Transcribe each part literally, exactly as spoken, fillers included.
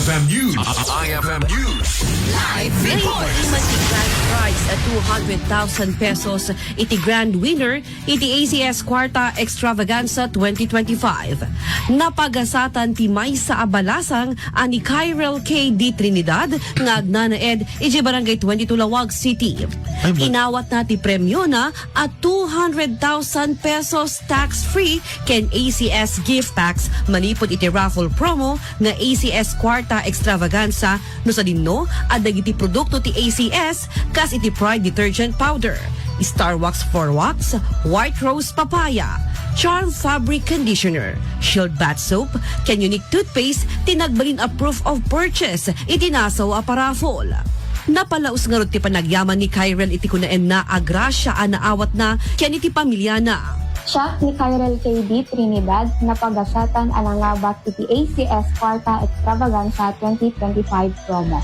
I F M News. I F M News. Live report. Naipaman ti grand prize a two hundred thousand pesos iti grand winner iti A C S Kwarta Extravaganza twenty twenty-five. Napagasatan ti maysa a balasang a ni Kyrel K D Trinidad nga agnanaed iti Barangay twenty-two Laoag City. Ay, ma- Inawatna ti premiona a two hundred thousand pesos tax-free ken A C S gift packs manipud iti raffle promo nga A C S Kwarta Extravaganza no sadino a dagiti produkto ti A C S kas iti Pride Detergent Powder, Star Wax Floor Wax, White Rose Papaya, Charm Fabric Conditioner, Shield Bath Soap, ken Unique Toothpaste ti nagbalin a proof of purchase iti nasaw a paraffle. Napalaus ngarud ti panagyaman ni Kyrel iti kunaenna a grasia a naawatna ken iti pamiliana. Siak ni Kyrel K D Trinidad, napagasatan a nangabak iti A C S Kwarta Extravaganza twenty twenty-five promo.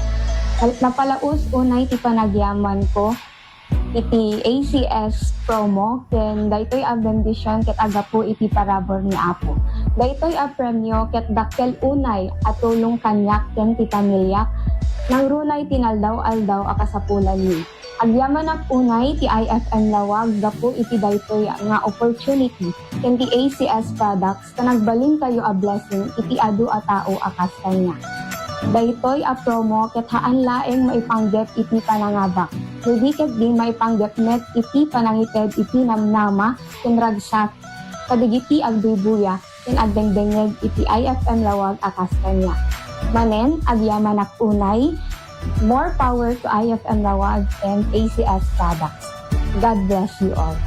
Napalaus unay ti panagyaman ko iti A C S promo ken daytoy a bendisyon ket agapu iti parabur ni Apo. Daytoy a premio ket dakkel unay a tulong kaniak ken ti pamiliak, nangrunay ti naldaw-aldaw a kasapulanmi. Agyamanak unay ti I F M Laoag gapu iti daytoy nga opportunity ken ti A C S products ta nagbalinkayo a blessing iti adu a tao a kas kaniak. Daytoy a promo ket haan laeng maipanggep iti panangabak, no di ketdi maipanggep met iti panangited iti namnama ken ragsak kadagiti agbuybuya ken agdengdengngeg iti I F M Laoag a kas kaniak. Manen, agyamanak unay, more power to I F M Laoag and A C S products. God bless you all.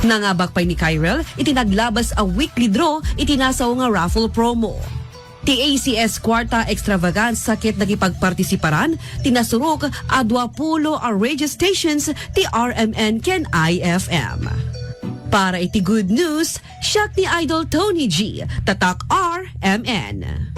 Nangabak pay ni Kyrel iti naglabas a weekly draw iti nasaw nga raffle promo. Ti A C S Kwarta Extravaganza ket nakipagpartisiparan ti nasurok a duapulo a radio stations ti R M N ken I F M. Para iti Good News, siak ni Idol Tony G, Tatak R M N.